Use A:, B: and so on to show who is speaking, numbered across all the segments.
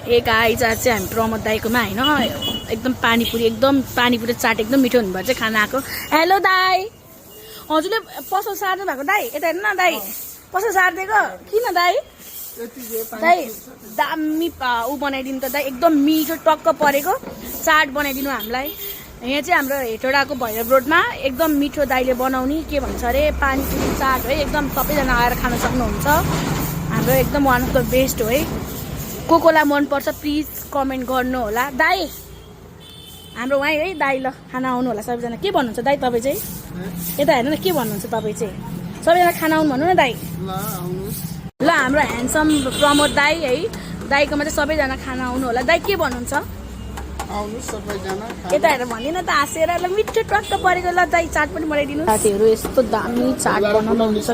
A: ए guys आज चाहिँ हामी प्रमोद दाईकोमा होइन एकदम पानीपुरी चाट एकदम मिठो हुनुभयो चाहिँ खाना आएको। हेलो दाई, हजुरले पसल सार्नु भएको दाई? यता हेर्नु न दाई, पसल सारिदिएको किन दाई? दाई दामी ऊ बनाइदिनु त दाई, एकदम मिठो टक्क परेको चाट बनाइदिनु हामीलाई। यहाँ चाहिँ हाम्रो हेटौडाको भैरव रोडमा एकदम मिठो दाईले बनाउने के भन्छ अरे पानीपुरी चाट है, एकदम सबैजना आएर खान सक्नुहुन्छ। हाम्रो एकदम वान अफ द बेस्ट हो है। कोकोला मनपर्छ प्लिज कमेन्ट गर्नु होला दाई। हाम्रो वहीँ है दाई, ल खाना आउनु होला सबैजना। के भन्नुहुन्छ दाई तपाईँ चाहिँ? यता हेर्नु न के भन्नुहुन्छ तपाईँ चाहिँ? सबैजना खाना आउनु भन्नु न दाई। ल हाम्रो ह्यान्डसम प्रमोद दाई है, दाईकोमा चाहिँ सबैजना खाना आउनु होला। दाई के भन्नुहुन्छ? यता हेरेर भन्दिनँ त हाँसेर। ल मिठो टक्क परेको। ल दाई चाट पनि बनाइदिनु। साथीहरू यस्तो दामी चाट बनाउनुहुन्छ,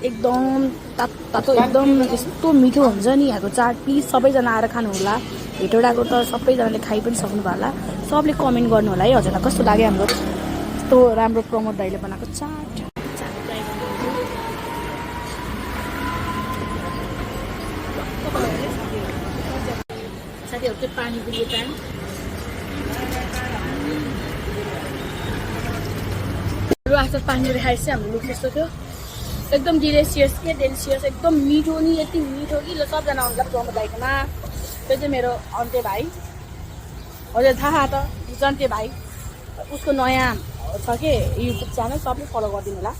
A: एकदम तातो एकदम यस्तो मिठो हुन्छ नि यहाँको चाट। प्लिज सबैजना आएर खानु होला। हेटौडाको त सबैजनाले खाइ पनि सक्नु भयो होला। सबले कमेन्ट गर्नु होला है हजुरलाई कस्तो लाग्यो हाम्रो यस्तो राम्रो प्रमोद दाईले बनाएको चाट। साथीहरू चाहिँ पानीपुरी प्यान आज पानीपुरी खाएपछि हाम्रो लुक यस्तो थियो, एकदम डिलिसियस के डेलिसियस, एकदम मिठो नि, यति मिठो कि ल सबजना आउनुलाई प्रमोद दाईकोमा। त्यो चाहिँ मेरो अन्त्य भाइ, हजुर थाहा त जन्ते भाइ, उसको नयाँ छ के युट्युब च्यानल, सबले फलो गरिदिनु होला।